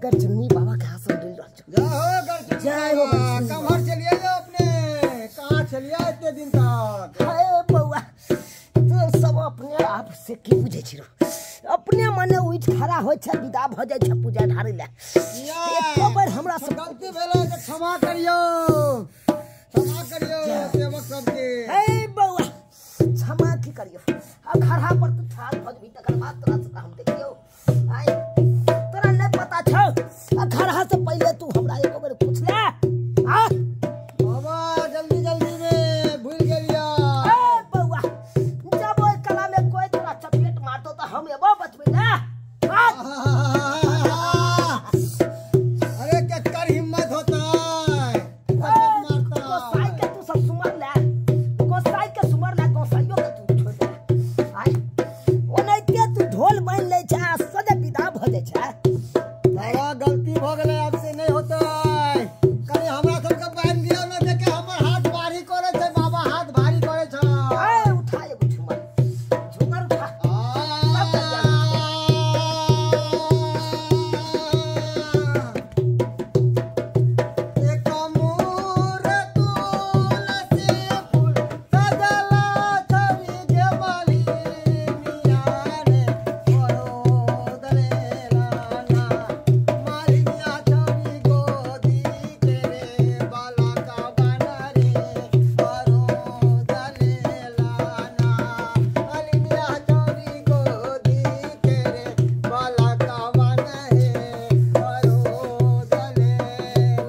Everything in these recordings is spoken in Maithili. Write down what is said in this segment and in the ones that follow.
गरचुन्नी बाबा के हाथ से डुल रहल छौ। जय हो गरचुन्नी, जय हो। कमहर चलिए जो अपने, कहाँ चलिए इतने दिन तक? हे बौआ, तो सब अपने आप से की बुझै छी रो? अपने मने उठि खड़ा होइ छै, विदा भऽ जाइ छै पूजा ढारै लए। एको बेर हमरा से गलती भेलै तऽ क्षमा करियौ, क्षमा करियौ सेवक सबके। हे बौआ, क्षमा की करियौ? अखड़ा पर तू ठाढ़ भऽ जेबही तकर बाद तोरा से हम देखियौ। आइ तोरा नहि पता छौ, अखड़ा से पहिले तू हमरा एको बेर पूछ ले। आ बाबा जल्दी जल्दी में भूल गेलिया। ए बौआ, जब ओहि कला में कोई तोरा चपेट मारतो तऽ हम एबो बचबै ले। अरे केकर हिम्मत होता है मारता? गोसाई के तू सब सुमर ले, गोसाई के सुमर ले, गोसाइयो के तू छोड़ दे। आइ ओनाहिते तू ढोल बान्हि लै छै आ सदे विदा भऽ जाइ छै। बाबा गलती भऽ गेलै, आब से नहि होतै। कनि हमरा सबके बान्हि दियौ ने, देखे हमर हाथ भारी करै छै बाबा, हाथ भारी करै छै। ए उठा एगो झूमर, झूमर उठा। एक मोर तुलसी फूल सजला छवि गे मालिनिया रे बरोदले लाना, मालिनिया छवि गोदी के रे बाला का बना रे बरोदले लाना, मालिनिया छवि गोदी के रे बाला का बना रे बरोदले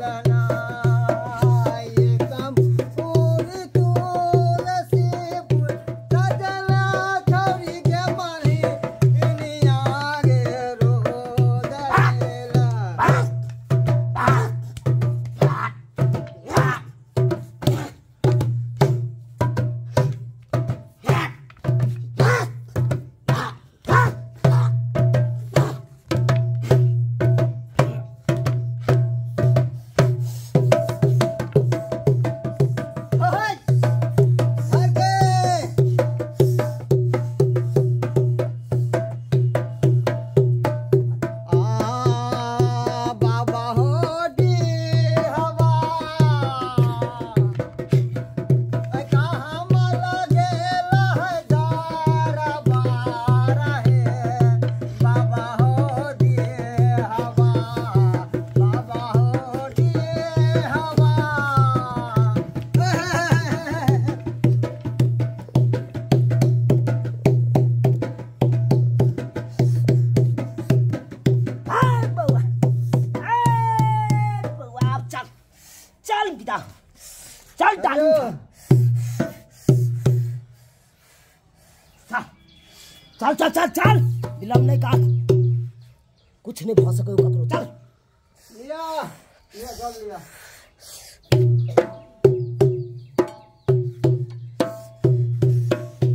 लाना। ये कमूर तुलसी फूल सजला छवि गे मालिनिया रे रोदले लाना। ओए हटे आ बाबा हो डी हवा कहाँ मला गेला है गारा बारा है, बाबा हो डी हवा, बाबा हो डी हवा। ए बौआ, ए बौआ, आब चल चल विदा, चल डालू, चल चल चल चल, विलम्ब नहीं काट, कुछ नहीं भऽ सकै ककरो। चल लिया लिया जल लिया।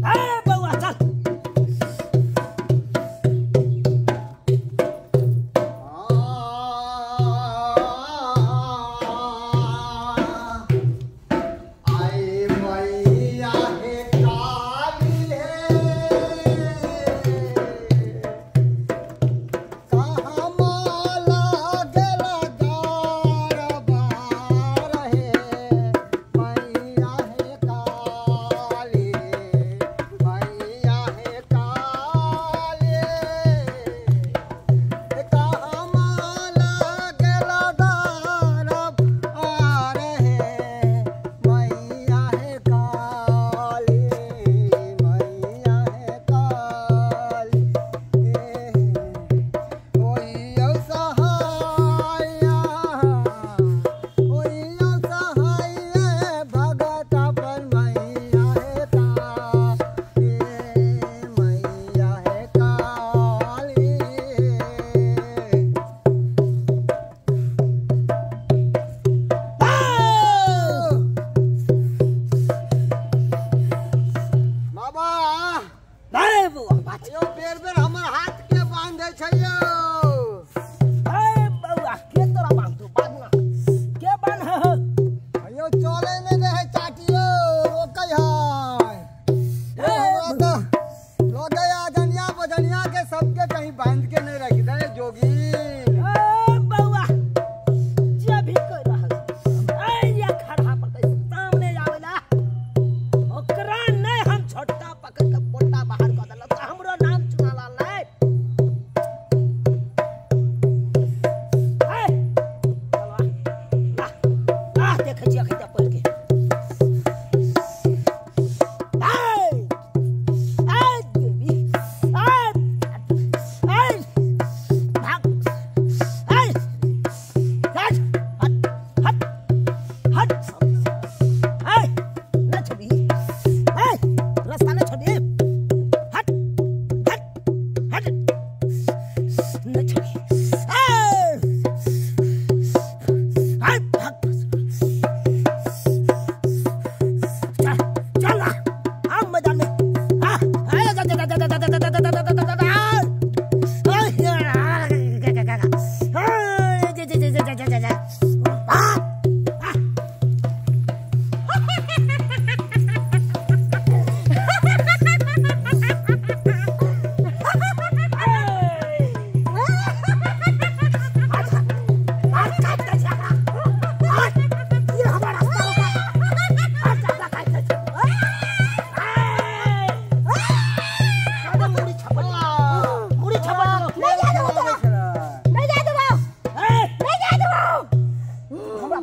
ए बौआ चल। आई मैया हे काली हे, कहाँ माला गेला गार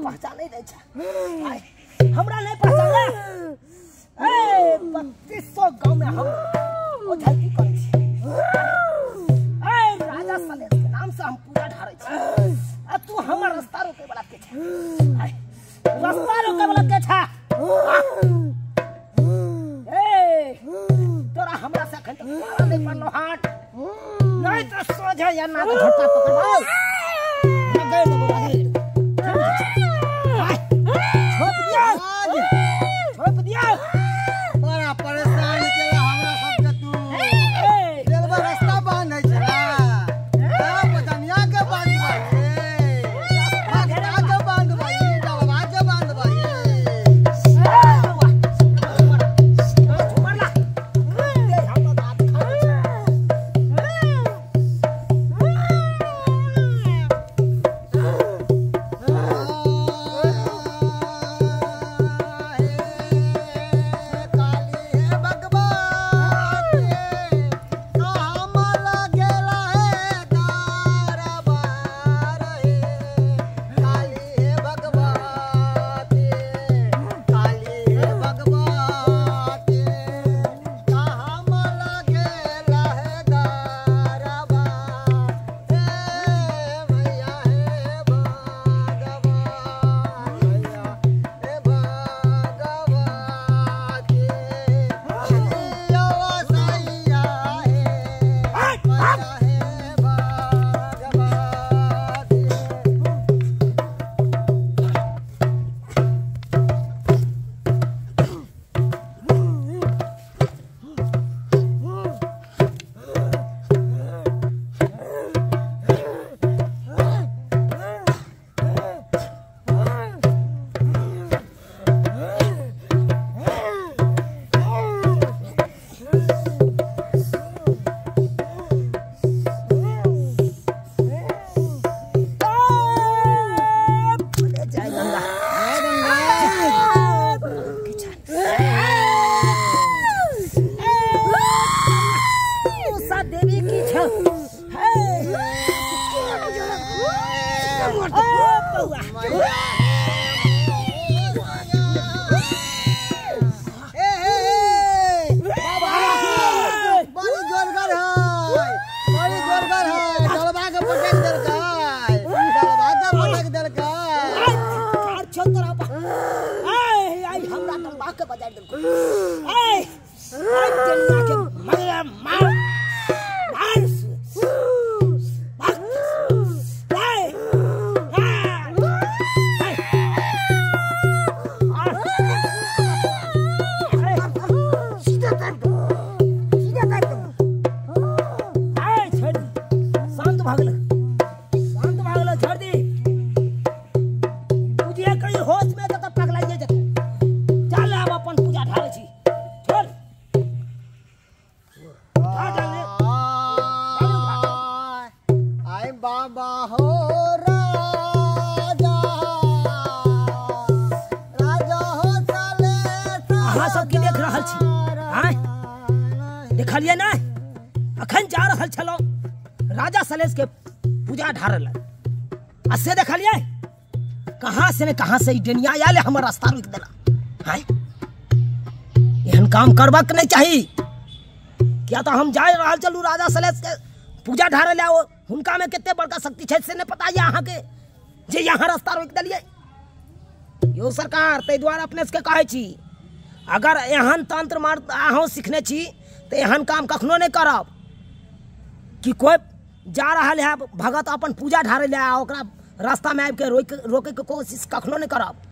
पहचानै नै छै। हमरा नै पहचानै। ए 3200 गांव में हम ओझलती करै छी। ए राजा सलेश के नाम से हम पूजा ढारै छी। आ तू हमर रास्ता रोके वाला के छै? रास्ता रोके वाला के छै? ए तोरा हमरा से अखन तक पारा नै पड़लो हाथ। नहीं तो सोझे या ना तो झटका पकड़बाओ। रगड़ देबो रगड़। छोप दिया छोप दिया। बड़ा परेशान केला हमरा सबके तू। रेलवा रास्ता बंद है छला। बदनिया के बंद भाई, रास्ता के बंद भाई, डलवा के बंद भाई। देखलिए ना अखन जा रहल छलो राजा सलेश के पूजा ढारल आ से देखलिए कहां से ने कहां से डेनिया आयल हमर रास्ता रोक देला। हाय एहन काम करबाक नहीं चाही। क्या तो हम जा रहल चलू राजा सलेश के पूजा ढारल आ हुनका में कते बड़का शक्ति छै से नहीं पता ये अहाँ के जे यहाँ रास्ता रोक देलिए। यो सरकार ताहि दुआरे अपने सबके कहै छी अगर एहन तंत्र मंत्र अहूँ सीखने छी तो एहन काम कखनो नहीं करब कि कोई जा रहल है भगत अपन पूजा ढारे ले आ ओकरा रास्ता में आबि के रोके के कोशिश कखनो नहीं करब।